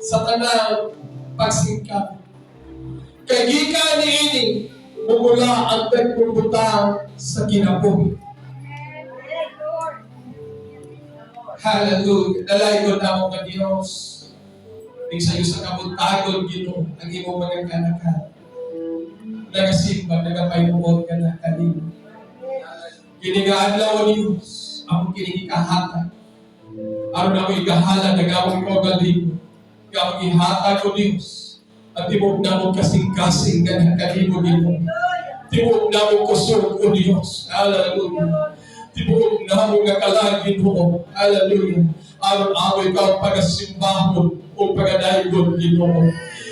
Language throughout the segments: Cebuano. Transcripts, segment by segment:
Sa tanang pagsingkamot. Kay gikan niini mumula ang dagkong butang sa kinabuhi. Hallelujah. Dalaygon namo nga Dios. Ning sa iyo sa kabuntagon, Ginoo, ang imong mga kanakan. Nagasimba, nagapahimuot ka na kanimo. Kini nga adlaw, Diyos, among kini ikahatag. Aron namo igahalad ang among kaugalingon. Nga among ihatag, O Diyos, at tibuok namong kasing-kasing nga kanimo, Ginoo. Tibuok namong kusog, O Diyos. Hallelujah. Tibuok namo nga kalag, Ginoo. Hallelujah. Aron amo ikaw pagasimbahon o pagadaygon, Ginoo.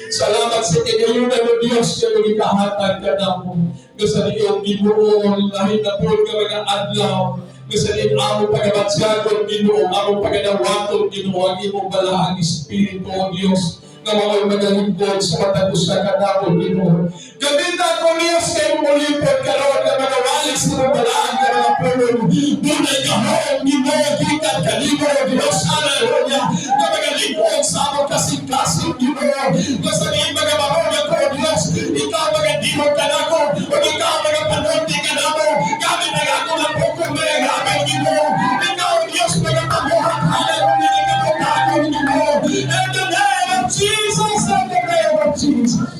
Salamat sa kagayunan, O Diyos, nga ikahatag ka namo. Nga sa iyong Ginoo, lahi na po nga mga adlaw. Nga sa iyong amo pagabatsyagon, Ginoo, amo pagadawaton, Ginoo, ang imong balaang Espiritu, O Diyos, nga mao'y magalingkod sa matag usa kanamo, Ginoo. Gamita ko, Diyos, kay mulipod karon nga magawali sa imong balaan nga mga pulong. Dunay gahom, Ginoo, gikan kanimo, Diyos, hallelujah, nga magalingkod sa among kasing-kasing, Ginoo. Nga sa diin mga mahunag ko, Diyos, ikaw magadimog kanako, ug ikaw magapanulti kanamo, gamit ang akong napukong mga gamit, Ginoo. Ikaw, Diyos, magapabuhat, hallelujah, ikaw, Ginoo. In the name of Jesus, in the name of Jesus.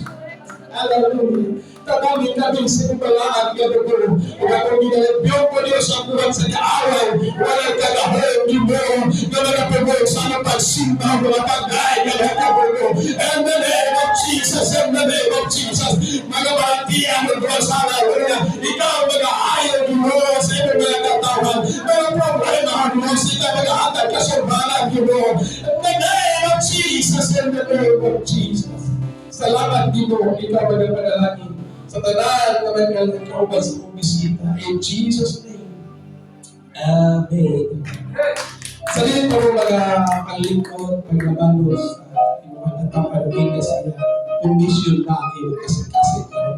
Hallelujah. Tabangin kami sa imong balaan nga dugo. Ug akong ginalibyon ko, Diyos, ang buhat sa kaaway. Walay kagahom, Ginoo, nga magapugong sa among pagsimba, mga pagdaig nga mga kabugo. In the name of Jesus, in the name of Jesus. Mga balatian ng Diyos, hallelujah. Ikaw mag-aayo, Ginoo, sa imong mga katawan. Mga problema, Diyos, ikaw mag-ahatag kasulbaran, Ginoo. In the name of Jesus, in the name of Jesus. Salamat, Ginoo, ikaw magapanalangin sa tanan nga mga kauban sa imong bisita. In Jesus' name. Amen. Sa dili po mga panglingkod, paglabanos, imong natapaluin ka siya, kondisyon ba ang imong kasing-kasing karon?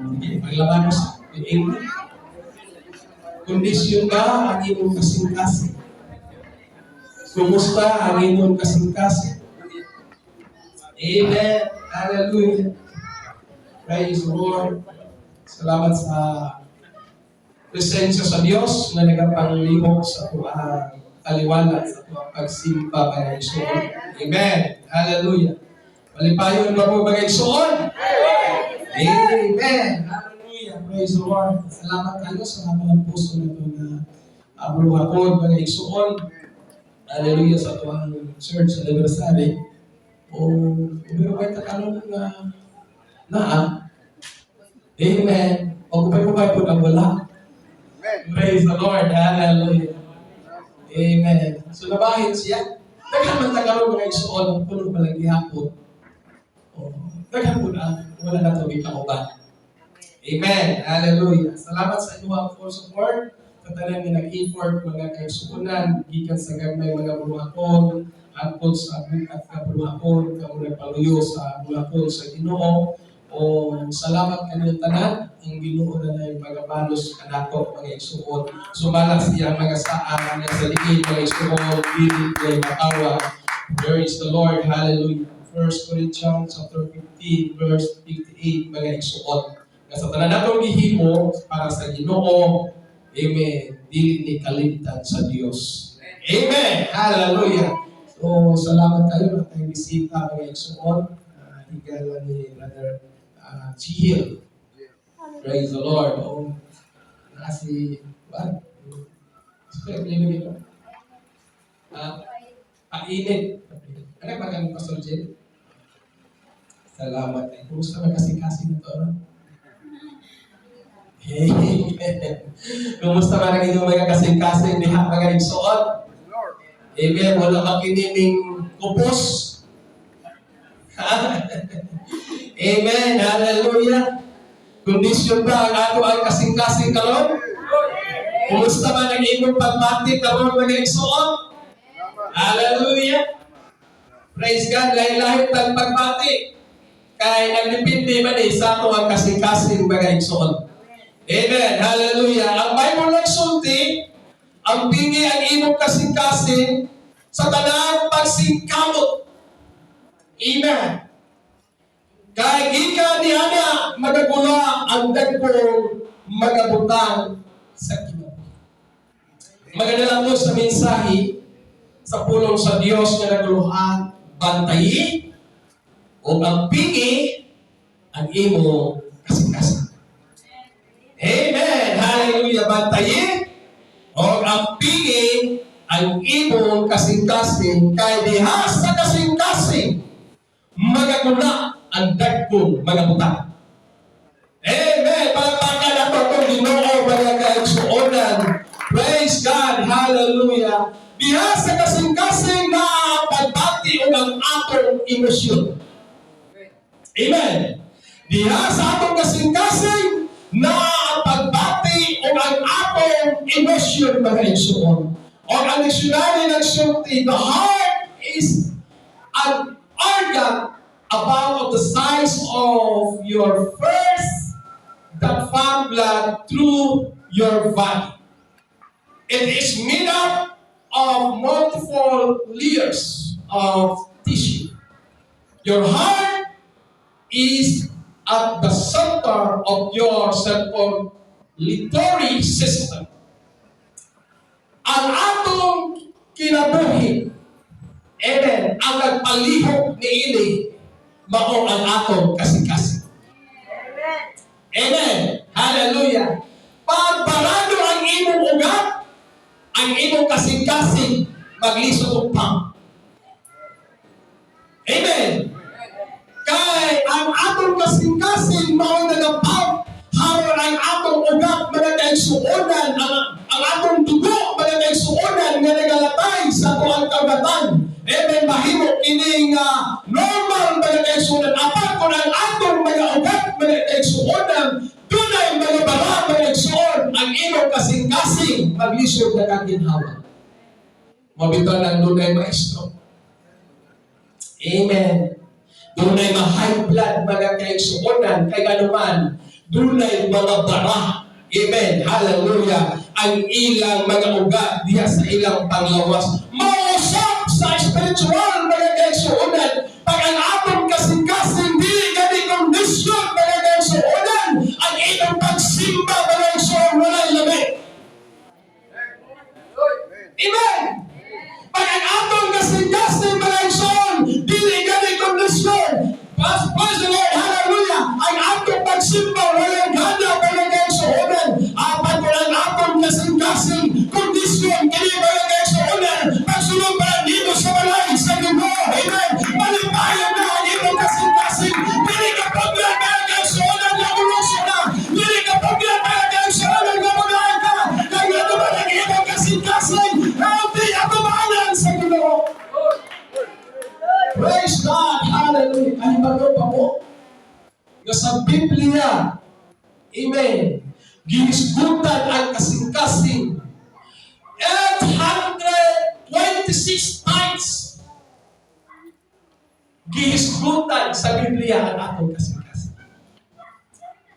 Sige, paglabanos, in English. Kondisyon ba ang imong kasing-kasing? Kumusta ang imong kasing-kasing? Amen. Hallelujah. Praise the Lord. Salamat sa presensya sa Diyos na nagapanglihok sa tuang kaliwala, sa tuang pagsimba, mga igsoon. Amen. Hallelujah. Malipayon ba po, mga igsoon? Amen. Hallelujah. Praise the Lord. Salamat kayo sa mga puso na ito na abruhakon, mga igsoon. Hallelujah, sa tuang church anniversary. O meron ba tatanong nga naa? Amen. O ubay-ubay po ang wala. Praise the Lord. Hallelujah. Amen. So nabahin siya. Daghan man ta karon, mga igsoon, ang puno pa lang gihapon. O, daghan po na wala na to gikauban. Amen. Hallelujah. Salamat sa inyong full support. Sa tanan nga nag-effort, mga kaigsuonan, gikan sa gagmay mga buhaton, hangtod sa bukat nga buhaton, kamo nagpaluyo sa buhaton sa Ginoo. O salamat kanilang tanan, ang Ginoo na na mga balos kanato, mga igsuon. Sumala siya mga saan nga sa liin, mga igsuon, dili kay matawa. Praise the Lord. Hallelujah. 1 Corinthians chapter 15 verse 58, mga igsuon. Nga sa tanan natong gihimo para sa Ginoo, amen, dili ni kalimtan sa Dios. Amen. Hallelujah. So salamat kayo na tayong bisita, mga igsuon. Higala ni Brother Chihil. Praise the Lord. Oh, na si what? Sino yung ito? Ah, painit. Ano ba kang Pastor Jen? Salamat. Eh. Kumusta ba kasi-kasi nito, ano? Amen. Kumusta ba ang inyong mga kasing-kasing diha, mga igsoon? Amen. Wala makiniming kupos. Amen. Hallelujah. Kondisyon ba ang ato ang kasing-kasing karon? Kumusta man ang imong pagmati karon, mga igsoon? Hallelujah. Praise God. Lahi-lahi tag pagmati. Kay nagdepende man eh sa ato ang kasing-kasing, mga igsoon. Amen. Hallelujah. Ang Bible nagsulti, ang bingi ang imong kasing-kasing sa tanang pagsingkamot. Amen. Kay gikan diana magagula ang dagkong mga butang sa kinabuhi. Maganda lang mo sa mensahe sa pulong sa Dios nga naguluhan, bantayi o ampingi ang imo kasing-kasing. Amen. Hallelujah. Bantayi o ampingi ang imong kasing-kasing kay diha sa kasing-kasing magagula ang dagkong mga butang. Amen. Palakpakan nato atong Ginoo, mga kaigsuonan. Praise God. Hallelujah. Diha sa kasing-kasing na ang pagbati o ang atong emosyon. Amen. Diha sa atong kasing-kasing na ang pagbati o ang atong emosyon, mga igsuon. O ang dictionary nagsulti, the heart is an organ about the size of your fist that pump blood through your body. It is made up of multiple layers of tissue. Your heart is at the center of your circulatory system. Ang atong kinabuhi, amen, ang nagpalihok niini, mao ang atong kasing-kasing. Amen. Hallelujah. Pag barado ang imong ugat, ang imong kasing-kasing, maglisod og pump. Amen. Kay ang atong kasing-kasing mao nagapump haron ang atong ugat, mga kaigsuonan, ang atong dugo, mga kaigsuonan, nga nagalatay sa atuang kagatan. Amen, mahimo kining normal, mga kaigsuonan. Apan kung ang atong mga ugat, mga kaigsuonan, dunay mga bara, mga igsuon, ang imong kasing-kasing maglisod na kang ginhawa. Mao bitaw nang dunay ma-stroke. Amen. Dunay ma-high blood, mga kaigsuonan, kay ganuman, dunay mga bara. Amen. Hallelujah. Ang ilang mga ugat diha sa ilang panglawas. Mausap sa spiritual, mga kaigsuonan. Pag ang atong kasing-kasing dili gani kondisyon, mga kaigsuonan, ang imong pagsimba, mga igsuon, walay lami. Amen. Pag ang atong kasing-kasing, mga igsoon, dili gani kondisyon. Praise the Lord, hallelujah. Ang atong pagsimba, walang gana, mga kaigsuonan. Apan kung ang atong kasing-kasing kondisyon, kini, mga kaigsuonan, pagsulod pa dito sa balay, sa Ginoo, amen. Malipayon na ang imong kasing-kasing. Dili ka paglan, mga kaigsuonan, nga muluso na. Dili ka paglan, mga kaigsuonan, nga mugaan ka. Kaya ito ba ang imong kasing-kasing? Healthy atubangan sa Ginoo. Praise God! Hallelujah! Kahibalo pa mo nga sa Biblia, amen, gihisgutan ang kasing-kasing 826 times. Gihisgutan sa Biblia ang atong kasing-kasing.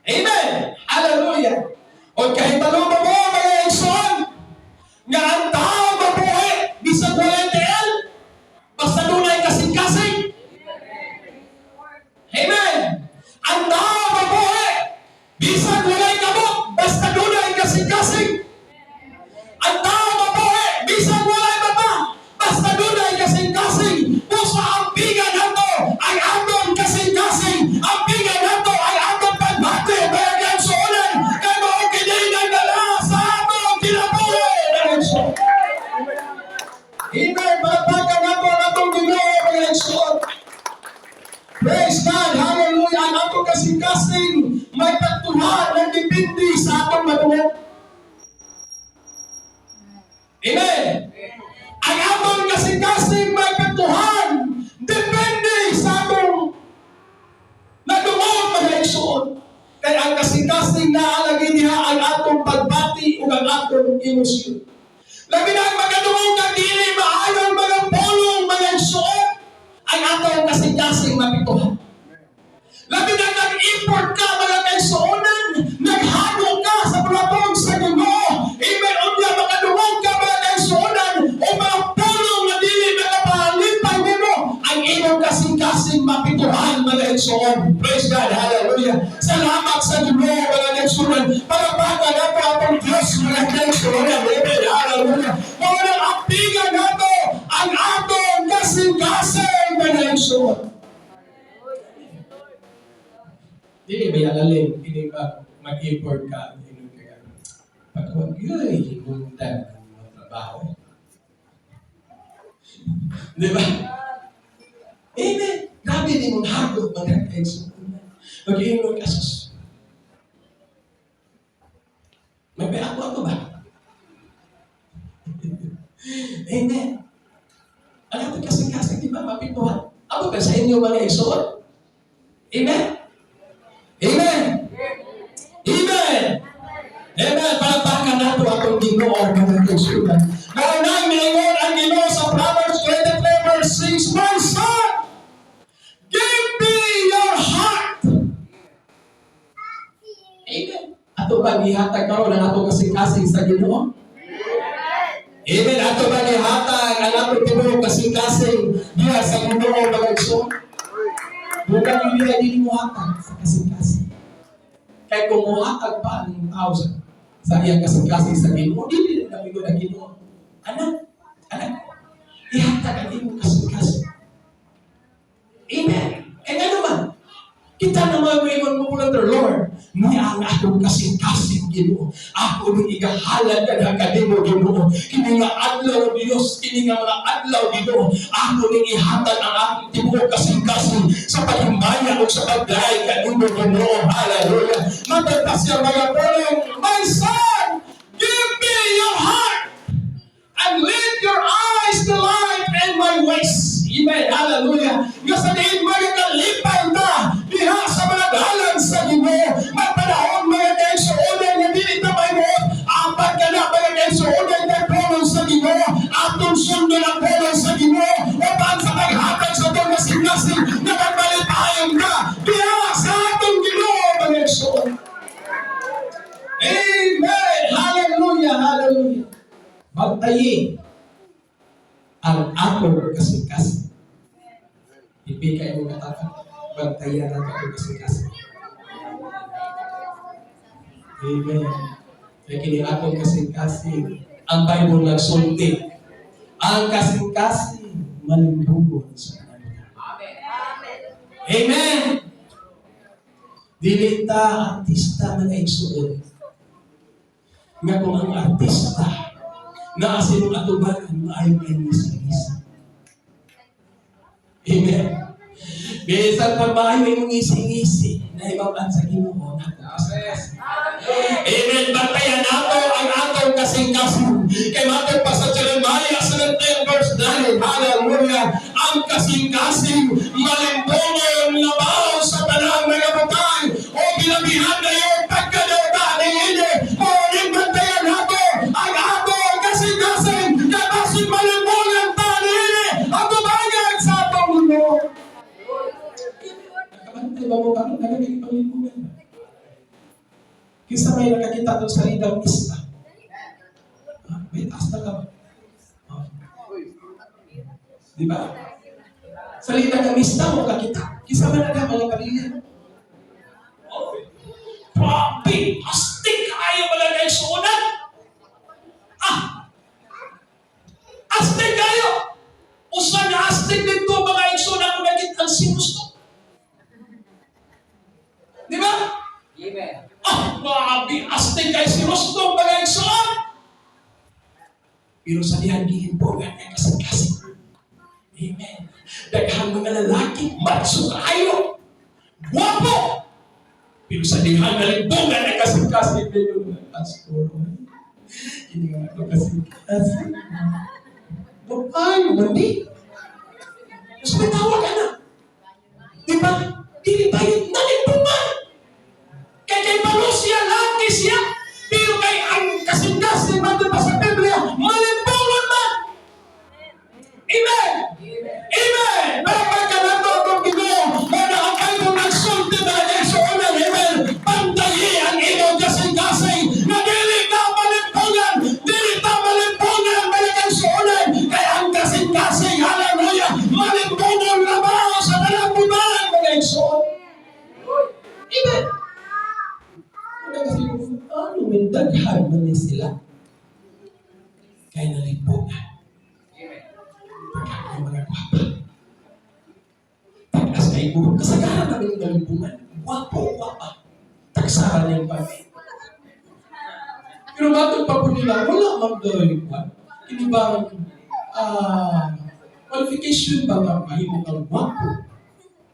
Amen! Hallelujah! O kahibalo ba mo, mga igsoon, nga ang tao mabuhi bisag walay tiil, basta dunay kasing-kasing? Amen! Ang tao mabuhi bisag walay kamot, basta dunay kasing-kasing. Ang tao mabuhi bisag walay mata, basta dunay kasing-kasing. Busa ampingan nato ang atong kasing-kasing. Ampingan nato ang atong pagbati, mga kaigsuonan, kay mao kini nagdala sa atong kinabuhi, mga igsoon. Amen. Palakpakan nato ang atong Ginoo, mga igsoon. Praise God! Hallelujah! Ang atong kasing-kasing maapektuhan ng depende sa atong madungog. Amen! Ang atong kasing-kasing maapektuhan depende sa atong nadungog, mga igsoon. Kaya ang kasing-kasing naa lagi diha ang atong pagbati ug ang atong emosyon. Labi na ang magadungog kang dili maayong mga pulong, mga igsoon, ang atong kasing-kasing maapektuhan. Labi na nag-import ka, mga kaigsuonan, naghalo ka sa bulatong sa Ginoo. Amen. Unya makadungog ka, mga kaigsuonan, o mga pulong nga dili makapalipay nimo, ang imong kasing kasing-kasing mapituhan, mga igsoon. Praise God, hallelujah. Salamat sa Ginoo, mga igsoon. Palakpakan nato atong Diyos, mga igsoon. Amen, hallelujah. Mao nang ampingan nato ang atong kasing-kasing, mga igsoon. Dili ba alalim, kini ba mag-import ka, ingon ka pagkuhan, yoy, hinungdan ang mga trabaho. Di ba? Amen. Grabe din mong hagod, mga kaigsuonan. Mag-ingon ka, sus. May ako ako ba? Amen. Ang atong kasing-kasing, di ba, mapituhan? Abo ba sa inyo, mga igsoon? Amen? Amen? Amen? Amen. Palakpakan nato atong Ginoo, mga kaigsuonan. Mao nang miingon ang Ginoo sa Proverbs 23 verse 6, "My son, give me your heart." Amen. Ato ba gihatag karon ang atong kasing-kasing sa Ginoo? Amen. Ato ba gihatag ang atong tibuok kasing-kasing diha sa Ginoo, mga igsoon? Bukan hindi na dili mo hatag sa kasing-kasing. Kay kung muhatag pa ang tao sa iyang kasing-kasing sa Ginoo, dili na kami ang Ginoo. "Anak, anak, ihatag ang imong kasing-kasing." Amen. Kaya nga naman, kita naman mo mo po, "Lord, ni ang akong kasing-kasing, Ginoo. Ako ning igahalad ka kanimo, Ginoo. Kini nga adlaw, Dios, kini nga mga adlaw, Ginoo. Ako ning ihatag ang akong tibuok kasing-kasing sa paghimaya ug sa pagdayeg kanimo, Ginoo." Hallelujah. Matag pa siya mga pulong, "My son, give me your heart and let your eyes delight in my ways." Amen. Hallelujah. Nga sa diin mga kalipay ta diha sa mga dalan sa Ginoo. Magpanahon, mga kaigsuonan, nga dili ta mahimuot. Apat ka na, mga kaigsuonan, kay pulong sa Ginoo. Atong sundon ang pulong sa Ginoo. Uban sa paghatag sa atong kasing-kasing nga pagmalipayon ka diha sa atong Ginoo, mga igsoon. Amen. Hallelujah. Hallelujah. Bantayi ang atong kasing-kasing. Ipika imong katapat. Bantayan ang atong kasing-kasing. Amen. Kaya kini atong kasing-kasing, ang Bible nagsulti. Ang kasing-kasing malimbungon sa kalibutan. Amen. Dili ta artista, mga igsuon. Nga kung ang artista naa sa imong atubangan, maayo kay ngisi. Amen. Bisan pa maayo imong ngisi-ngisi, nahibaw-an sa Ginoo nato kasing-kasing. Amen. Bantayan nato ang atong kasing-kasing. Kay matod pa sa Jeremiah 17 verse 9. Hallelujah. Ang kasing-kasing malimbungon labaw sa tanang mga butang o ginabihan na yung pagkadawta ni ini. Mao ning bantayan nato ang atong kasing-kasing. Kay basin malimbungan ta niini atubangan sa atong Ginoo. Nakabantay ba mo karon nagagay palimbungan ba? Kinsa may nakakita doon sa Ridang Mista? Ah, may taas na ka ba? Oh. Di ba? Sa Ridang Mista mo kakita. Kinsa man na mga pamilya? Oh. Grabe! Astig kaayo, mga kaigsuonan! Ah! Astig kaayo! Usa nga astig dito, mga igsuonan, kung nakita ang sinusto. Di ba? Amen. Ah, grabe, astig kay si Rusto, mga igsoon. Pero sa dihang gilimpungan kay kasing-kasing. Amen. Daghang mga lalaki, matso kaayo. Guwapo. Pero sa dihang nalimbungan ay kasing-kasing. Pero pastor, hindi nga ako kasing-kasing. Babae, mandi. Mas may tawag ka na. Di ba? Dili ba yun? Nalimbungan. Kay kay balo siya, laki siya. Pero kay ang kasing-kasing, matod pa sa Biblia, malimbungan man. Amen! Amen! Palakpakan nato atong Ginoo. Mao na ang Bible nagsulti, mga kaigsuonan. Amen! Bantayi ang imong kasing-kasing na dili ka malimpungan. Dili ta malimpungan, mga kaigsuonan. Kay ang kasing-kasing, hallelujah, malimbungan. kalibutan. Kasagaran namin yung nalimbungan. Gwapo, gwapa. Tagsaran yung pati. Pero matod pa po nila, wala man doon. Ini bang qualification ba nga mahimo kang gwapo?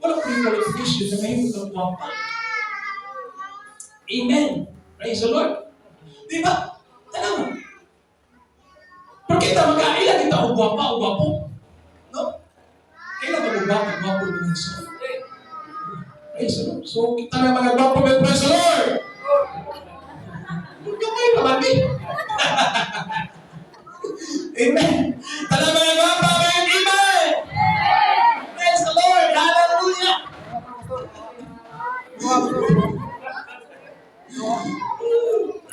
Wala po yung qualification na mahimo kang gwapa. Amen. Praise the Lord. Di ba? Tanaw. Pero kita magkaila kita og gwapa o gwapo. No? Kaila ba og gwapa, gwapo ng Iso? Praise the Lord. So kita na mga gwapo, may praise the Lord. Huwag kayo pa man, eh. Amen. Tala mga gwapa, may amen. Praise the Lord. Hallelujah.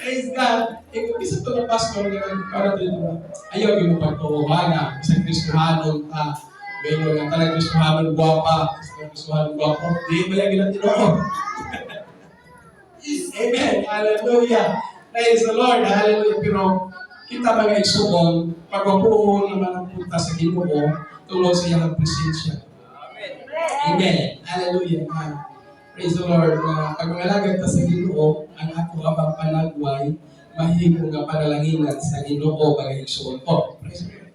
Praise God. Eh, kung isa to na pastor nga para dito ba? Ayaw gyud mo pagtuwa nga isang Kristohanon ta. May nga talang Kristohanon gwapa, isang Kristohanon gwapo. Di ba yan gilang tinuod? Amen. Hallelujah. Praise the Lord. Hallelujah. Pero kita mga igsuon, pagwapuon naman ang punta sa Ginoo tungod sa iyang presensya. Amen. Hallelujah. Praise the Lord. Na pag mangalagad ta sa Ginoo, ang ato abang panagway mahimo nga panalanginan sa Ginoo, mga igsuon ko. Praise the Lord.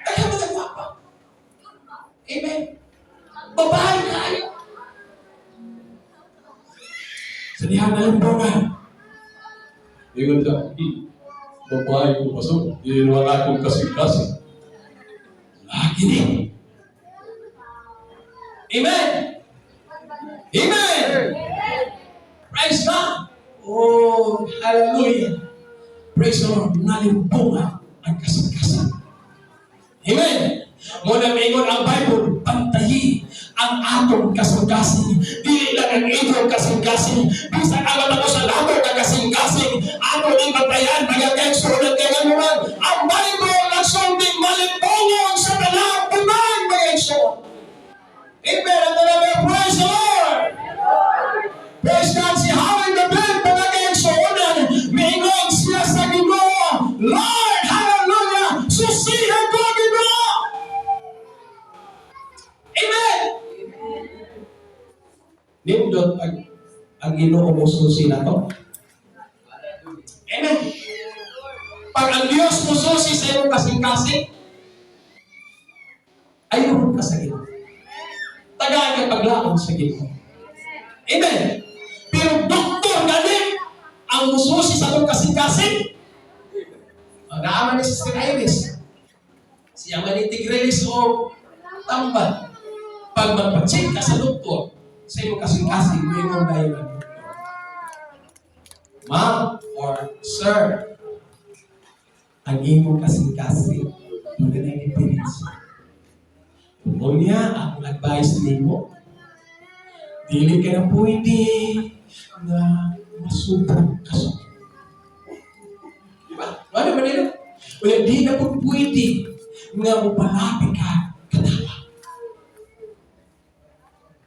Kaya mga gwapa. Amen. Babae kayo. Sa diha na limbungan. Ingon siya, babae ko pasok, di naman akong kasing-kasing." Lagi ni. Amen. Amen. Praise God. Oh, hallelujah. Praise the Lord. Nalimbungan ang kasing-kasing. Amen. Muna maingon ang Bible, pantayi ang atong kasing-kasing. Dili lang ang inyong kasing-kasing. Bisan ang mata ko sa lago ka kasing-kasing. Ato ning bantayan, mga kaigsuonan, kay nganuman ang Bible nagsulting malimbungon sa tanang bunang, mga igsoon. Amen. Ang tanang praise the Lord. Praise God, si Haring David, mga kaigsuonan, miingon siya sa Ginoo, "Lord, hallelujah, susihan ko Ginoo." Amen! Nindot pag ang Ginoo mo susi na to. Amen. Pag ang Diyos mo susi sa iyong kasing-kasing, ayun ka sa Ginoo. Tagaan ka paglaon sa Ginoo. Amen. Pero doktor gani ang mususi sa atong kasing-kasing. Naaman ni Sister Iris. Siya man ni Tigrelis o tambal. Pag magpa-check ka sa doktor, sa iyong kasing-kasing, may mo dahil ang doktor. "Ma'am or sir, ang imong kasing-kasing, doon na yung diferensya. Kung niya, ang advice nimo, dili ka na pwede na masubrang kasakit." Di ba? Ano ba nila? "Wala, di na po pwede nga mupalapit ka katawa.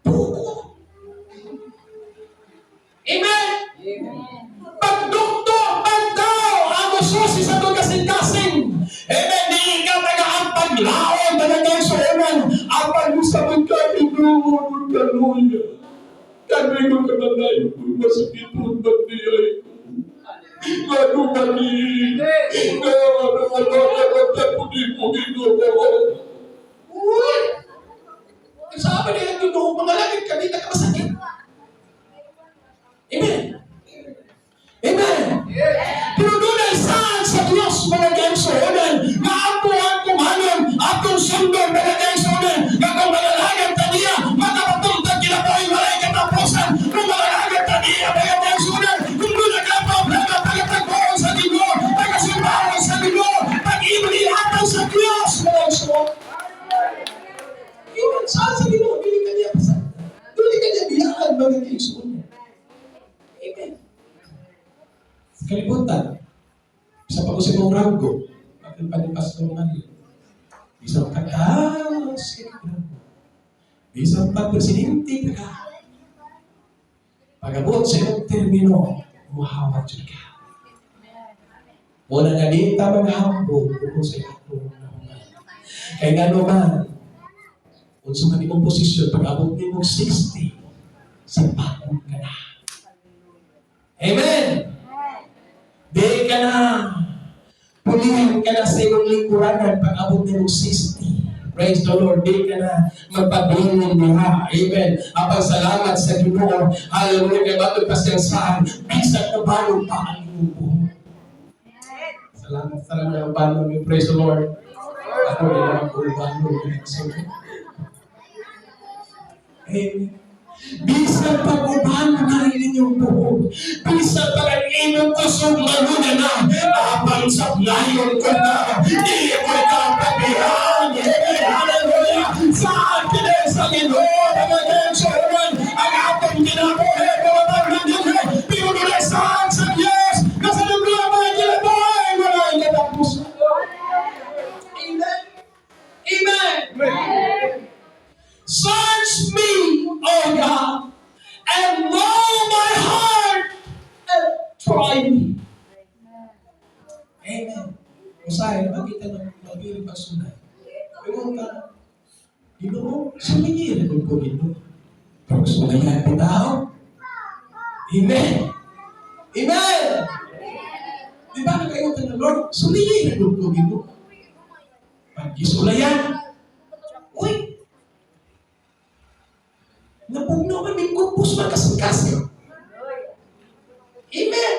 Buko." Amen! Pag doktor, pag tao, ang mususi sa itong kasing-kasing. Amen! Di ka taga ang paglaon, talaga ang suonan. Ang pag-usapin ka, Ginoo, kaluya. Kami ko kananay ko, masakiton ba niya ko? Ngano ba ni? Ngano ba ko di mo Ginoo? Uy! Sabi niya ang Ginoo, mga langit kami nakamasakit. Amen. Amen. Pero doon ay saan sa Diyos, mga kaigsuonan, nga ato ang kumanon, atong sundon, mga kaigsuonan, nga kung mangalagad ta niya, makapatuntag kinabuhi walay katapusan. Kung mangalagad ta niya, mga kaigsuonan, kung doon ka problema, pagkatagpuan sa Ginoo, pagkasimbahan sa Ginoo, pag-ibig sa Diyos, mga kaigsuonan. Amen. Saan sa Ginoo, dili ka niya pasan. Dili ka niya biyaan, mga kaigsuonan. Amen. Sa kalibutan, sa pag-usip mong ranggo, atin pa ni Pastor Mario, bisan pagtaas kay ranggo, bisan pag presidente ka, pag-abot sa iyong termino, muhawat jud ka. Wala nga di ta maghambog tungkol sa atong nahuman. Kay ngano man, Kung sa imong posisyon, pag abot nimo 60, sipaon ka na. Amen! Di ka na. Pulihan ka na sa iyong lingkuranan pag abot nimo 60. Praise the Lord. Di ka na magpabilin diha. Amen. Apang salamat sa Ginoo. Hallelujah. Kay matod pa siyang saan, bisan na balon pa ang imong buhok. Salamat, salamat ang balon. Praise the Lord. Ako rin ang balon. Amen. Bisan pag-uban na inyong buhok, bisan pag ang inyong kusog maluya na, apang sablayon ko na, di ko kapabihan. Amen. Hallelujah. Saan kini sa Ginoo, mga kaigsuonan, ang atong kinabuhi, mga tanan dinhi, pero dunay saan sa Diyos, nga sa libro ang mga kinabuhi, wala katapusan. Amen. Amen. Search me, O God, and know my heart, and try me. Amen. Usahay, makita ng mabiling pagsunay. Ingon ka, "Ginoo, sumingin ako ko, Ginoo." Pero sulayan bitaw. Amen. Amen. Di ba nakaingon ka ng "Lord, sumingin ako ko, Ginoo"? Pag gisulayan, uy, napugno man, may kupos man kasing-kasing. Amen.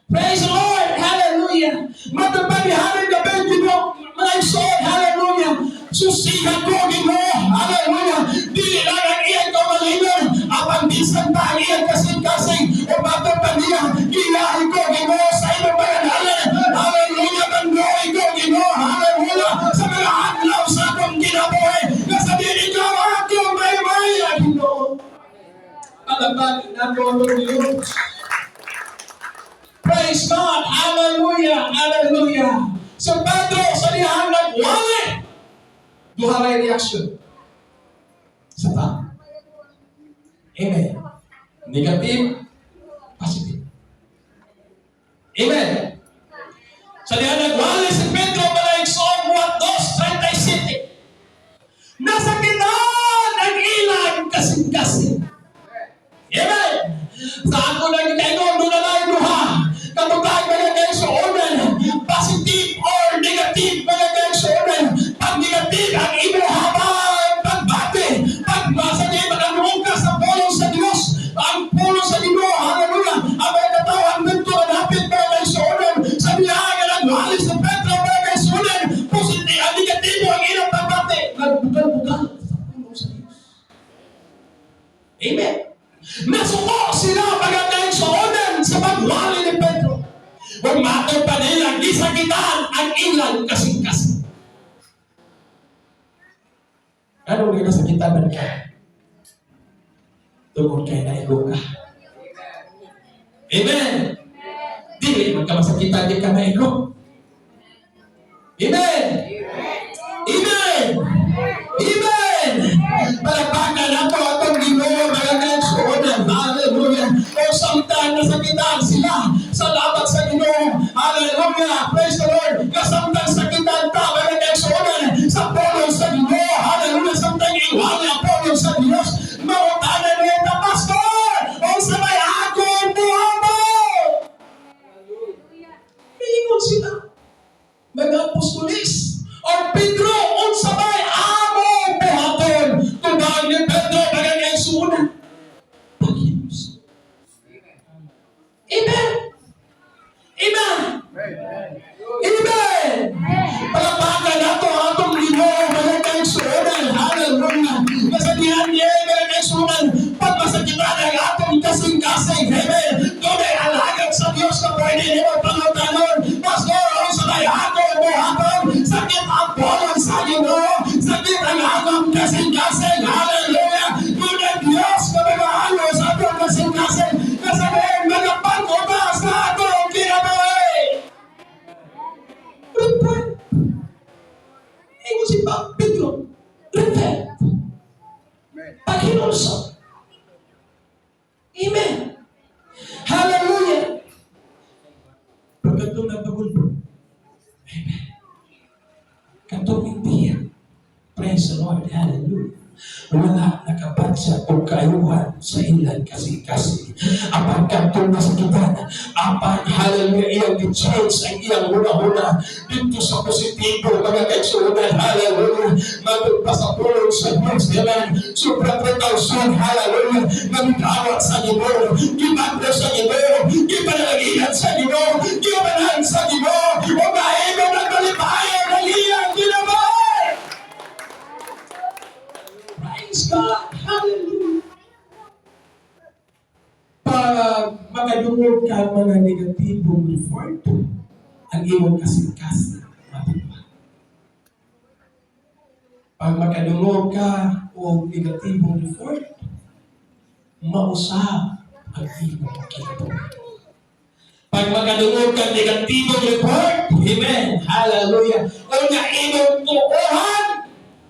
Praise the Lord. Hallelujah. Matod pa ni Haring David, Ginoo, mga igsoon, hallelujah. Susihan ko, Ginoo, hallelujah. Dili lang ang iyang kaugalingon, apan bisan pa ang iyang kasing-kasing, o matod pa niya, giyahin ko, Ginoo, sa imong pangangalan. Hallelujah, mandoy ko, Ginoo, hallelujah, sa mga adlaw sa akong kinabuhi, nga sabihin ikaw akong maymay, Ginoo. Palakpakan nato ang Diyos. Praise God! Hallelujah! Hallelujah! Sa Pedro, sa dihang nagwali, duha ray reaction sa tao. Amen. Negative, positive. Amen. Sa dihang nagwali si Pedro, mga igsoon, Juan 2:37. Nasakitan ang ilang kasing-kasing. Amen. Sa ako lang ikaingon, duna lang duha. Kabutang, mga kaigsuonan, positive or negative, mga kaigsuonan. Pag negative ang imo habang pagbati, pag masa di makaluong ka sa pulong sa Diyos, ang pulong sa Ginoo, hallelujah, ang mga katawhan dito ang hapit, mga kaigsuonan, sa diha nga nagwali sa Pedro, mga kaigsuonan, positive, ang negatibo ang ilang pagbati, nagbugal-bugal sa pulong sa Diyos. Amen. Nasuko sila, mga kaigsuonan, sa pagwali ni Pedro. Kung matod pa nila, gisakitan ang ilang kasing-kasing. Ano nga nasakitan man ka? Tungod kay naigo ka. Amen. Dili man ka masakitan, di ka naigo. Amen. Amen. Amen. Palakpakan nato atong Ginoo, mga kaigsuonan. Hallelujah. O samtang nasakitan sila, salamat sa Ginoo. Hallelujah. Praise the Lord. Kasamtang sakitan ta, mga kaigsuonan, sa pulong sa Ginoo. Hallelujah. Samtang iwali ang pulong sa Diyos, mangutana niya ta, "Pastor, unsa may akong buhaton?" Ingon sila, mga apostolis, or "Pedro, unsa may among buhaton?" Tubag ni Pedro, mga kaigsuonan, paghinulsol. Amen. Amen. Amen. Palakpakan nato ang atong Ginoo, mga kaigsuonan. Hallelujah. Kasabihan niya, mga kaigsuonan, pag masakitan ang atong kasing-kasing, amen. Dunay alagad sa Diyos na pwede nimo pangutanon, "Pastor, unsa may akong buhaton? Sakit ang pulong sa Ginoo, sakit ang atong kasing-kasing." Hallelujah. Dunay Diyos na mga sa atong kasing-kasing. Kasabihan, mga pag-uba sa atong kinabuhi. Repent. Ingon si Pedro, "Repent." Paghinulsol. Amen. Hallelujah. Pagkatong nagpagulpo. Amen. Katong hindi. Praise the Lord. Hallelujah. Wala nakabatsa o kaayuhan sa ilang kasing-kasing. Apan kadtong nasakitan, apan, hallelujah, iyang gi-change ang iyang huna-huna dito sa positibo, mga kaigsuonan, hallelujah, matod pa sa pulong sa Diyos, amen. Sobra 3,000, hallelujah, nagdawat sa Ginoo, gibadlo sa Ginoo, gipanalagihan sa Ginoo, gibanahan sa Ginoo, o mahimo ng malipayon ang iyang kinabuhi. Praise God! Hallelujah! Pag makadungog ka ang mga negatibong report, ang imong kasing-kasing mapigwa. Pag makadungog ka og negatibong report, mausab ang imong kinabuhi. Pag makadungog ka negatibong report, amen, hallelujah, unya imong tuohan,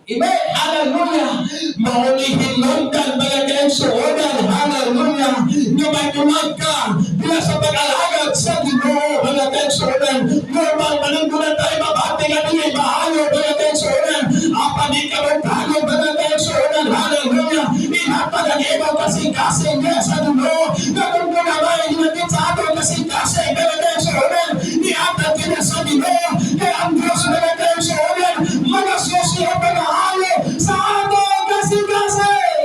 amen, hallelujah, mauni hinungdan, mga kaigsuonan, hallelujah, nga may ka bila sa pag-alagad sa Ginoo, mga kaigsuonan. Normal manunggunan tayo mabati nga dili maayo, mga kaigsuonan, apan di ka magtagod, mga kaigsuonan, hallelujah, ihatag ang imong kasing-kasing sa Ginoo, nga kung may hinatid sa atong kasing-kasing, mga kaigsuonan, ihatag kina sa Ginoo, kay ang Diyos, mga kaigsuonan, mga susi o pag-aayo sa atong kasing-kasing.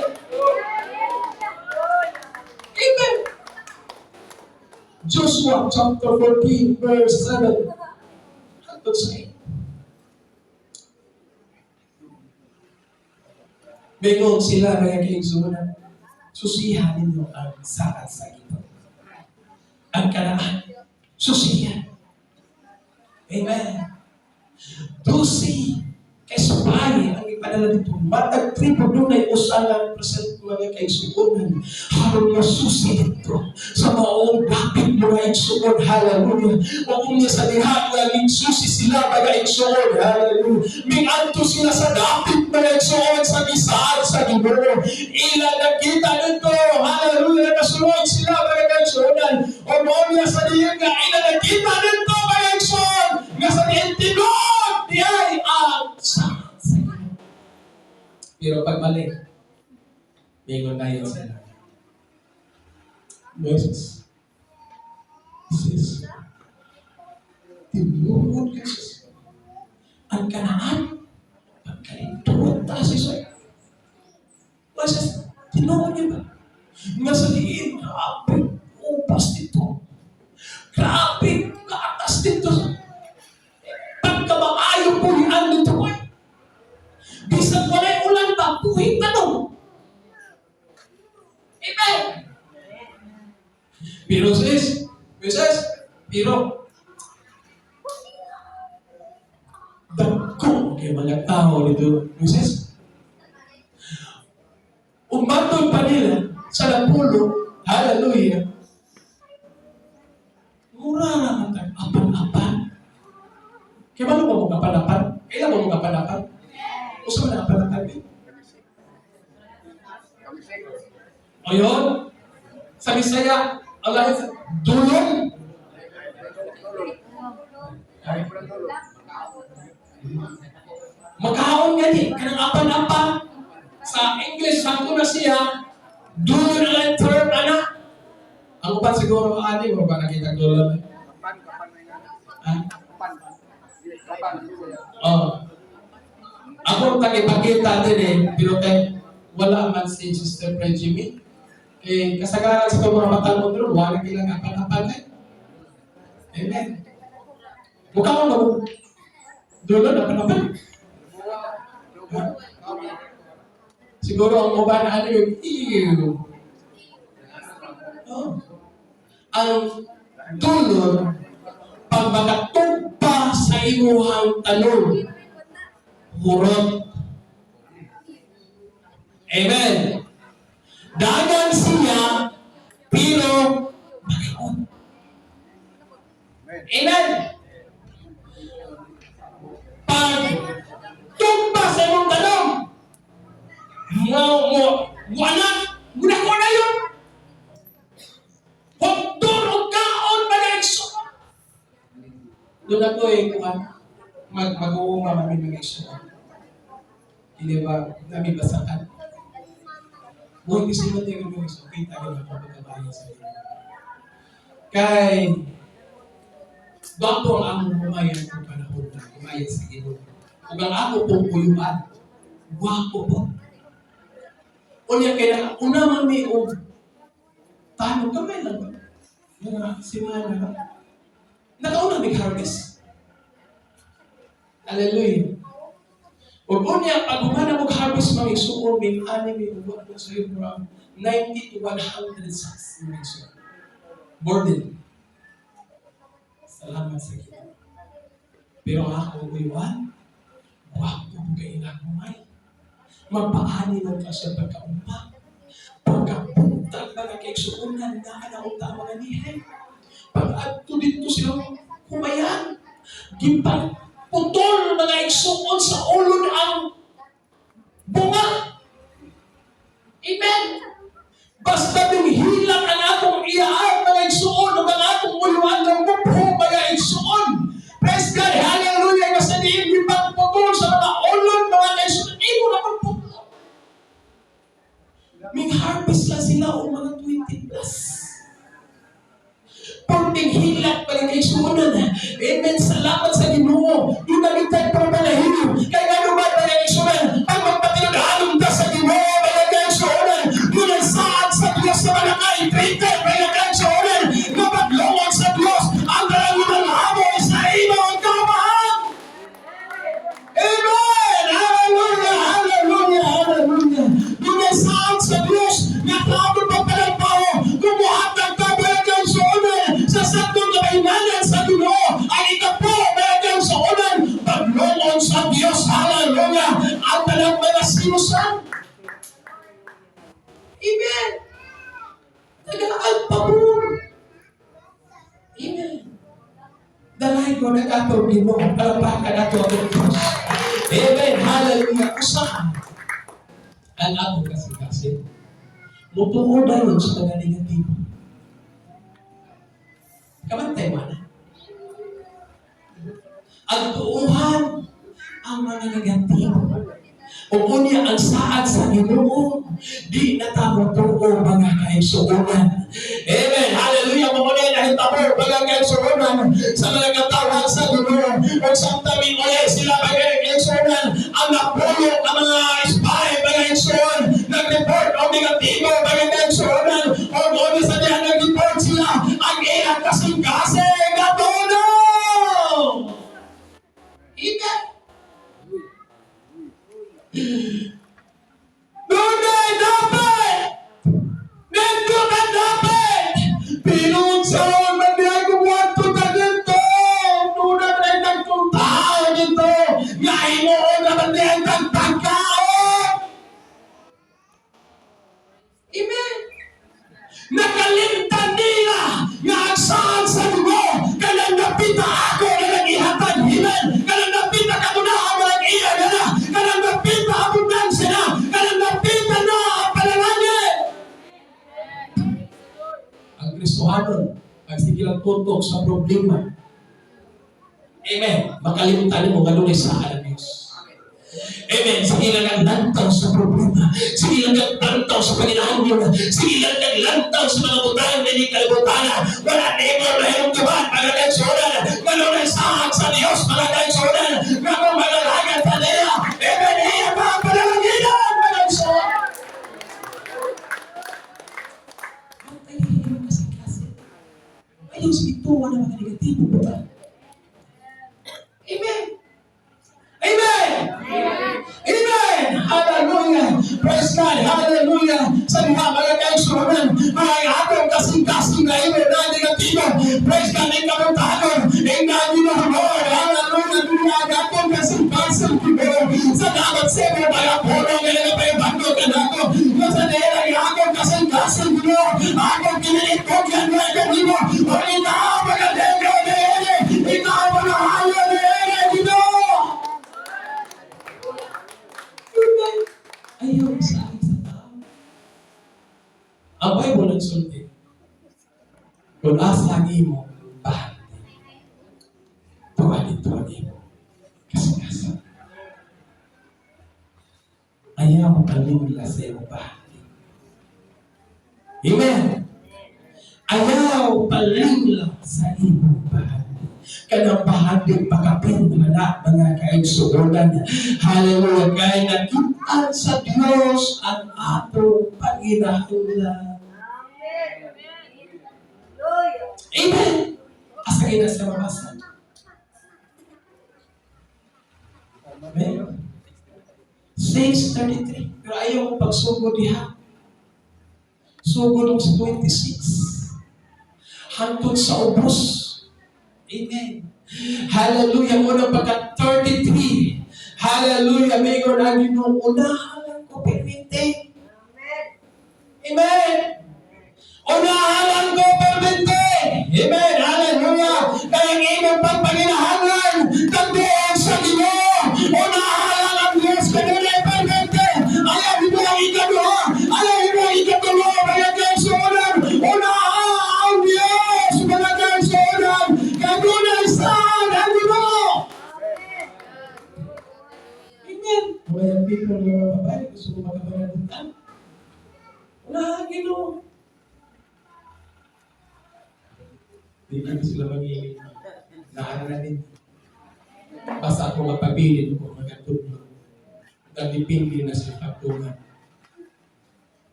Amen. Joshua chapter 14 verse 7 hangtod sa 8. Mingon sila, mga kaigsuonan, "Susihan ninyo ang saad sa Ginoo. Ang Kanaan, susihan." Amen. 12 kay spy ang ipadala dito. Matag tribo dunay usa nga present, mga kaigsuonan, haron mo susi dito sa maong dapit, mga igsuon, hallelujah. O kung niya sa diha nga susi sila, mga igsuon, hallelujah. Mingadto sila sa dapit, mga igsuon, sa gisaad sa Ginoo. Ila nakita dito, hallelujah, nakasunod sila, mga kaigsuonan. O mao niya sa diha nga ila nakita dito, mga igsuon, nga sa diin tinuod diay ang saad sa Ginoo. Pero pagbalik, mingon na yun sila. "Moses, sis, tinuod ka sis. Ang Kanaan, pagkalintuot ta sis. Moses, tinuod niyo ba? Nga sa diin, grabe, upas dito. Grabe, gatas dito. Pagkamaayo puhian dito ko. Bisan walay ulan ba, puhi tanong." Amen. Pero sis, Moses, pero dagko kay mga tao dito, Moses. Umatod pa nila sa napulo, hallelujah, mura naman tayo, apan-apan. Kaya ba mo apan-apan? Kailan mo apan-apan? Usa man ang apan-apan eh. O yun, sa Bisaya, ang lahat sa dulong. Ay. Makaon gani, kanang apan-apan. Sa English, sa na siya, dulon na lang term, ana. Ang uban siguro, ani mo ba nakita dulon? Ha? Oh. Ako tagipakita din eh, pero kay wala man si Sister Pre Jimmy. Eh, kasagaran sa itong mga batang mo doon, wala kilang apan-apan eh. Amen. Mukha mo ba? Dulon, apan-apan. Ha? Siguro ang uban ano yung ew. Oh. Ang dulon, pag makatugpa sa imuhang tanom, hurot. Amen. Dagan siya, pero makaon. Amen. Pag tugpa sa imong tanom, mo mo wala muna ko na yun. Hugtor og kaon, mga igsoon. Doon ako eh, kuhan, mag mag-uuma kami, mga igsoon. Hindi ba nami basakan? Buhay kasi mo tayo gawin so okay tayo na pagkabayan sa inyo. Kay gwapo ang among humayan kung panahon na humayan sa Ginoo. Ug ang ako pong uyuan, gwapo po. Unya kay una man mi og tanong, kamay lang ba? Mga simana ba? Nakauna mig harvest. Hallelujah. Ug unya pag humana og harvest, mga igsuon, mig ani mi og wa sa murag 90 to 100 sacks, mga igsuon. Burden. Salamat sa Ginoo. Pero ang ako uyuan, gwapo ko kay ilang humay. Magpaani lang ka sa pagkaumpa. Pagkabuntag, mga kaigsuonan, na anaunta ang mga nihay. Pag adto dito sila humayan, gipang putol, mga igsuon, sa ulon ang bunga. Amen. Basta hilak ang akong iyaan, mga igsuon, ug ang akong uyuan ng mupho, mga igsuon. Praise God, hallelujah, basta diin gipang putol sa mga ulon, mga kaigsuon, imo na pong putol. Ming harvest lang sila o mga 20 plus. Purting hilak pa rin kaigsuonan. Amen. Salamat sa Ginoo. Doon na gitay pagbalahino. Kaya nga naman, mga kaigsuonan, pag magpatinod ta sa Ginoo, mga kaigsuonan, doon ang saad sa Diyos sa mga kaitrite, mga kaigsuonan, nga paglungod sa Diyos, ang dalang hamoy sa imong kamahan. Amen! Hallelujah! Hallelujah! Hallelujah! Doon ang saad sa Diyos, nga tawag pagpalagpao, kumuhatag ka, mga kaigsuonan, sa saktong kabaynanan sa Ginoo, ang ikapo, mga kaigsuonan, paglungod sa Diyos, hallelujah, ang talang mga sinusan. Amen! Nagaang pabor. Amen. Dalay ko nag-ato Ginoo, palakpakan nato ang Diyos. Amen. Hallelujah. Usahan ang ako kasi mutuo dayon sa mga negatibo. Kabantay mo na. Ang tuuhan ang mga negatibo. O unya ang saad sa Ginoo, di na ta motuo, mga kaigsuonan. Amen. Hallelujah. Mao na nahitabo, mga kaigsuonan, sa mga katawhan sa Ginoo. Ug samtang uli sila, mga kaigsuonan, ang napulo ang mga spy, mga kaigsuon, nag-report og negatibo, mga kaigsuonan. Og uli sa diha nag-report sila ang ilang kasing-kasing natulong. Amen. Dunay dapat! Nindot ang dapat! Pero unsaon man diay kung muadto ta dito? Dunay man ay nagtong tao dito! Nga himuon naman diay kang pagkaon! Amen! Nakalimtan nila nga ang saad sa dugo kanang napita ako na nag-ihatag himen, kanang napita katunaan na nag-iya na, kanang napita abundansya na, kanang napita na ang panalangin. Ang Kristohanon, pag sige lang tutok sa problema, amen, makalimtan mo nga dunay saad ang Diyos. Amen. Sige lang ang lantaw sa problema. Sige lang ang lantaw sa panginahanglan. Sige lang ang lantaw sa mga butang na hindi kalibutan. Wala na imo mahirumduman, mga kaigsuonan. Nga saad sa Diyos, mga kaigsuonan. Nga kung magalagan sa niya. Amen. Iya pa ang panalanginan, mga kaigsuonan. Ang tayo kasi. Ayaw sa ito, wala mga negatibo ba? Amen. Amen. Amen! Hallelujah! Praise God! Hallelujah! Sa diha, mga kaigsuonan, mga atong kasing-kasing na imo na negatibo. Praise God! Ing kabuntagon, ing na Lord. Hallelujah! Dunya ang atong kasing-kasing Ginoo. Salamat sa imo mga puno nga nagapayabando kanako. Nga sa diha ang atong kasing-kasing Ginoo. Akong kinilitog yan nga itong imo. O ikaw mga negro ni ikaw mga hayo ni Ginoo. Amen. Ayaw sa akin sa tao. Ang Bible nagsulti, kung asa ang imo bahandi, tuwa dito ang imo kasing-kasing. Ayaw palingla sa iyong bahagi. Amen. Ayaw palingla sa imong bahagi. Kanang bahagi pakapin na mga kaigsuonan. Hallelujah. Kay nakita sa Dios ang atong panginahanglan. Amen. Asa kayo na sa mabasa? Amen. 6:33. Pero ayaw ko pagsugod diha. Sugod ko sa 26. Hantod sa ubos. Amen. Hallelujah. Unang pagka 33. Hallelujah. Mingon ang Ginoo. Unahan ko permite. Amen. Unahan ang governmente. Amen. Hallelujah. Kaya ang imong pagpanginahangan, tagbuon sa Ginoo. Unahan ang Diyos kanunay permente. Ayaw mo ang ikaduha. Ayaw mo ang ikatulo. Mga kaigsuonan. Unahan ang Diyos. Mga kaigsuonan. Kanunay saan ang Ginoo. Amen. Mga people nga mga babae, gusto ko makapananagutan. Unahan ang Ginoo. Di ba sila magiging naaranin? Basta ako mapabilin ko magatulog. Nagdipindi na sa pagtungan.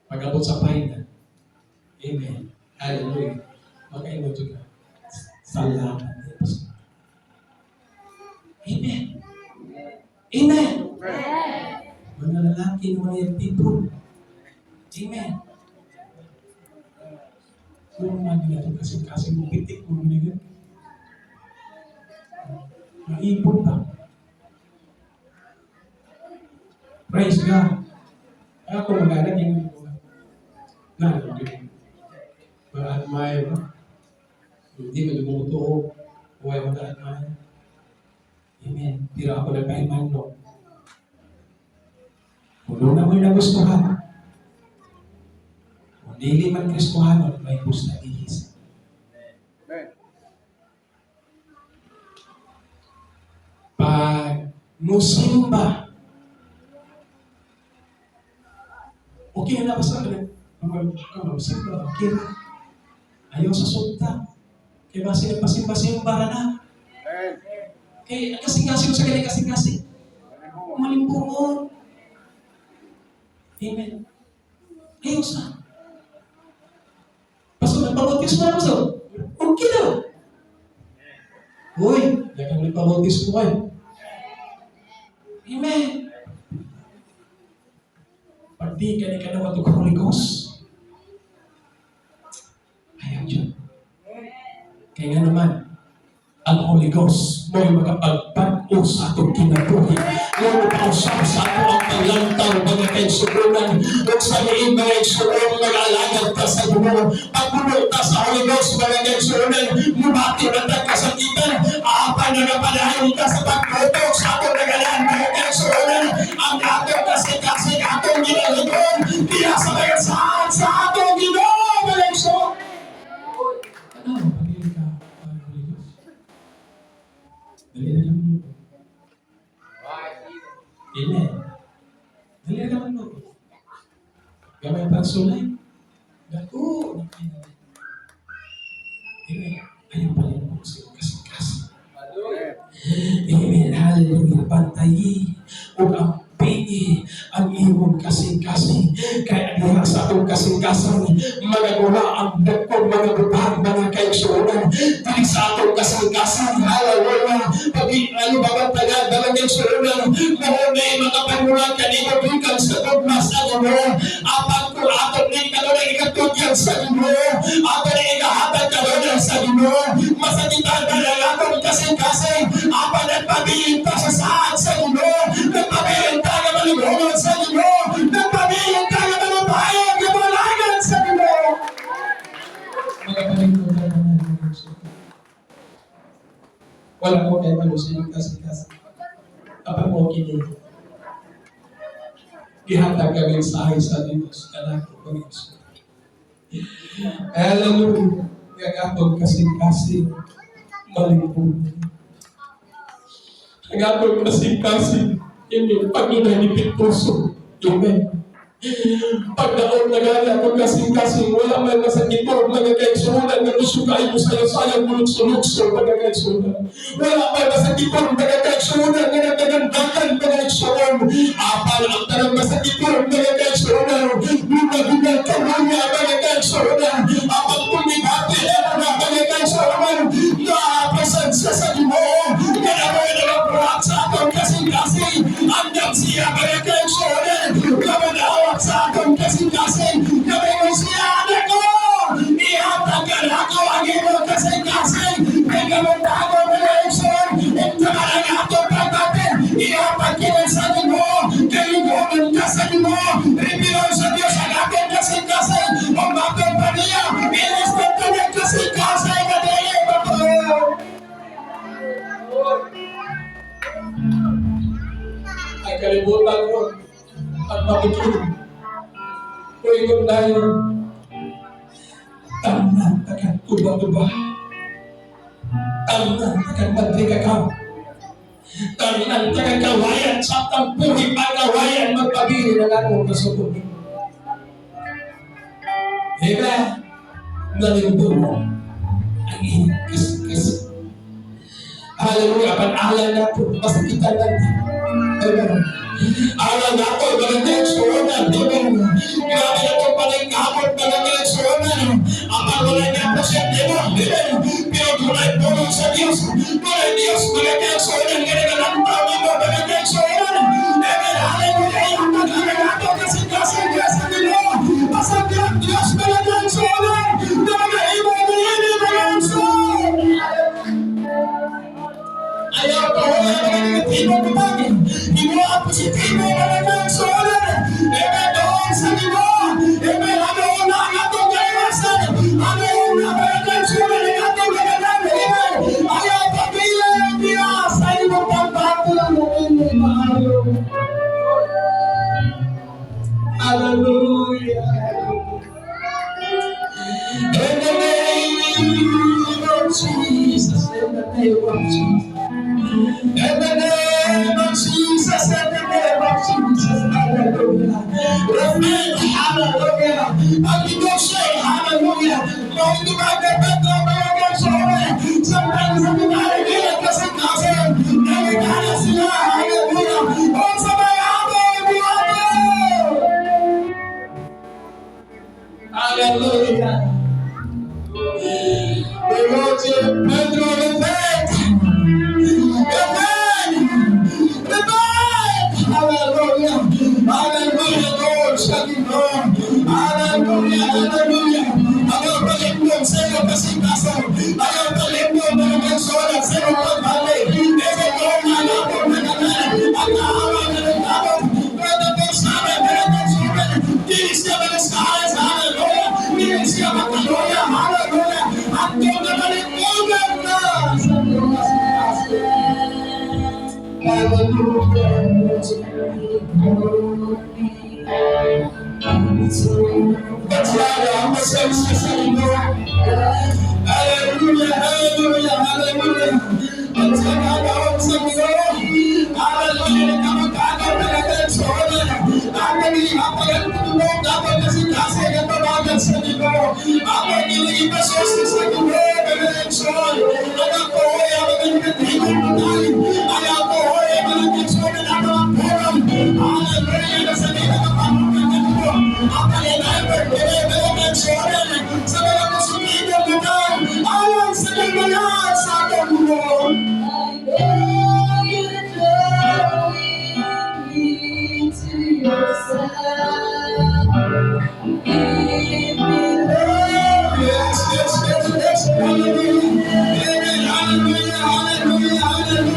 Pag-abot sa final. Amen. Hallelujah. Makaingon ka. Salamat Diyos. Amen. Amen. Mga lalaki ng mga people. Amen. Kung nga nila ito kasi mo pitik mo binigyan. Maipon pa. Praise God. Ako mag-anak yung na, ma-admire mo. Hindi mo lumutuo. Huwag mo na-admire. Amen. Pero ako nagpahimano. Kung doon mo nagustuhan, kung dili man Kristohanon, may busta ihis. Pag musimba, okay na ba sa akin? Musimba, okay na. Ayaw sa sunta. Kaya ba sila pasimba-simba na? Kaya kasing-kasing sa kanya kasing-kasing. Malimbungon. Amen. Ayaw sa. Pastor, nagpabautismo na, pastor. Okay na. Uy, daghang nagpabautismo kayo. Amen. Pag di ka ni ka na matug Holy Ghost, ayaw dyan. Kaya nga naman, ang Holy Ghost mo'y makapagpag-o sa atong kinabuhi. Mo pausap sa ato ang paglantaw, mga kaigsuonan, ug sa liin mga igsuon, mag-alagad ta sa Ginoo. Pagpuno ta sa Holy Ghost, mga kaigsuonan, mubati na ta kasakitan, apan nagapadayon ka sa pagtutok sa atong nagalan, mga kaigsuonan, ang atong kasing-kasing atong ginaligon, diya sa mga saan sa atong Ginoo, mga igsuon. Ano, pagili ka, Holy Ghost? Dali na lang mo. Amen. Dali na lang mo. Gamay pagsulay. Dako. Amen. Ayaw pala mo sa kasing-kasing. Amen. Hallelujah. Bantayi. Ug ang pingi ang imong kasing-kasing. Kaya diha sa atong kasing-kasing, magagawa ang dakong mga butang, mga kaigsuonan. Dili sa atong kasing-kasing. Hallelujah. Pag ano babantayan, mga kaigsuonan, mahunay makapanulan kanimo gikan sa gugma sa Ginoo. Apan kung atong ni kanunay ikatugyan sa Ginoo, ato ni ikahatag kanunay sa Ginoo, masakitan ka ang atong kasing-kasing, apan nagpabilin ta sa saan sa Ginoo, nagpabilin ta nga malibhungan sa Ginoo, nagpabilin ta nga malupayag nga malagan sa Ginoo. Mga palingkuran na mga wala ko kayo malo sa inyong kasing-kasing. Kapag mo kini, gihatag ka mensahe sa Diyos, kanako Panginoon. Hallelujah. Nga atong kasing-kasing malimpong. Ang atong kasing-kasing inyong pagunay ni Pituso. Amen. Pagdaon na gani akong kasing-kasing, wala may masakitor, mga kaigsuonan, nga gusto kayo sayo-sayo, mulukso-lukso, mga kaigsuonan. Wala may masakitor, mga kaigsuonan, nga nagdagandagan, mga kaigsuon. Apan ang tanang masakitor, mga kaigsuonan, luna-luna, kalunya, mga kaigsuonan. Apan tumibati, ano na, mga kaigsuonan, na presensya sa Ginoo, nga namoy nagabuhat sa atong kasing-kasing, andam siya, mga kaigsuonan, nga manawat sa atong kasing-kasing, nga may siya, anak ko, ihatagan ako ang imong kasing-kasing, kay gamot ako, mga kaigsuon, ito ang atong pagbati, ihatag kini sa Ginoo, kay lugoman ka sa Ginoo, reveal sa Diyos ang atong kasing-kasing, ang matong pa niya, ilis na kanyang kasing-kasing, nga dili matuo. Ang kalibutan ko, ang mabitin. Kuingon tayo, tanan takan tuba-tuba. Tanan takan madrikakaw. Tanan takan kawayan sa tampuhi pagkawayan magpabili ng akong kasukod. Amen. Nalindong ang iyong kasing-kasing. Hallelujah. Pag-alan nato, masakitan natin. Amen. Aral nato, mga kaigsuonan. Amen. Grabe na itong paningkamot, mga kaigsuonan. Apan wala nga po siya, Amen. Pero dunay pulong sa Diyos. Dunay Diyos, mga kaigsuonan, nga nagalantaw nimo, mga kaigsuonan. Amen. Hallelujah. Ang pag-aral nato, kasing-kasing sa Ginoo. Pasagdan Diyos, mga kaigsuonan, na mga imo, mga mga kaigsuonan. Ayaw pa wala mga negatibo butang. Imo ang positibo, mga kaigsuonan. Amen. Doon sa Ginoo. Amen. Ano na ang atong kaiwasan? Ano na, mga kaigsuonan, ang atong kaganan? Amen. Ayaw pabila diya sa imong pagbato ng imong maayo. Hallelujah. In the name of Jesus, in the name of Jesus. In the name of Jesus, in the name of Jesus, hallelujah. Repent, hallelujah. Ang negosyo, hallelujah. Kung hindi ba Pedro, mga kaigsuonan, samtang sa pinarigil kasing-kasing, nangitana sila, hallelujah. O sa may amo, buhato. Hallelujah. The Lord said, "Pedro, repent. Repent. Repent." Hallelujah. Hallelujah, Lord. Sa Ginoo. Hallelujah. Hallelujah. Ayaw palindong sa iyo kasing-kasing. Ayaw palindong mga kaigsuonan sa iyong pagbali. Ito ko nga napong naganan. Ang ahawa na ng tabong. Pwede po sa amin, mga kaigsuonan. Dili siya magasahay sa hallelujah. Dili siya makaluya. Hallelujah. Hantong na balimugan na sa iyong kasing-kasing. Hallelujah. Batsara, pasensya sa inyo. Hallelujah, hallelujah, hallelujah. Batsara, sa inyo. Hallelujah, nagkamag-agaw na kaigsuonan. Ang naging tulong dapat kasi ang tawagan sa Ginoo. Ang iniipasos sa Ginoo, kaigsuonan. Ang ako ay ang mga negatibo tayo. Ang ako ay ang mga kaigsuonan ang mga purong. Hallelujah, nasa dito ng pamumunan Ginoo. Ang palinayper, mga kaigsuonan sa mga positibong lugar. Ayon sa kanyang sa atong Ginoo. I know you're drawing me to yourself. Give me love. Yes. Hallelujah. Amen. Hallelujah, hallelujah, hallelujah.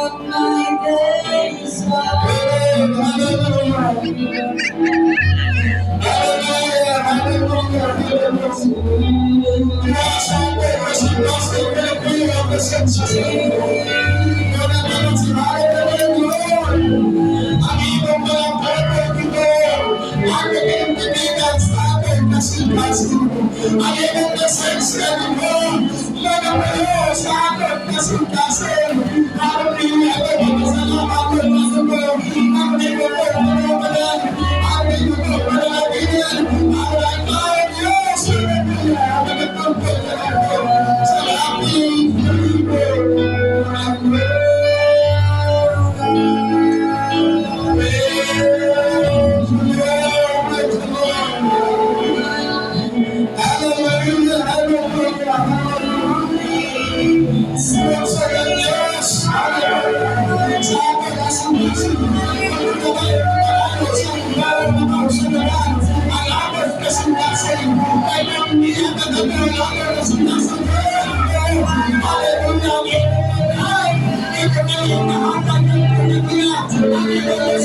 Of my days are Amen. Hallelujah. Hallelujah. Hallelujah. Diyos ang kasing-kasing pinagpili ang presensya sa inyo. Ang imong mga pagpagpito, ang kapipigan sa ating kasing-kasing. Ang imong presensya dito, nagapayo sa ating kasing-kasing. Hallelujah. Salamat po, ang iyong pagpapalala, ang iyong pagpapalala, ang Diyos, sa ating Hallelujah, hallelujah, hallelujah. Sa Diyos, hallelujah. Sa ating kasing-kasing, ang aming kasing-kasing, kay nang niya kagabi ang aming kasing-kasing. Hallelujah, ay, ito na yung nahatag ng pagkakila, ang iyong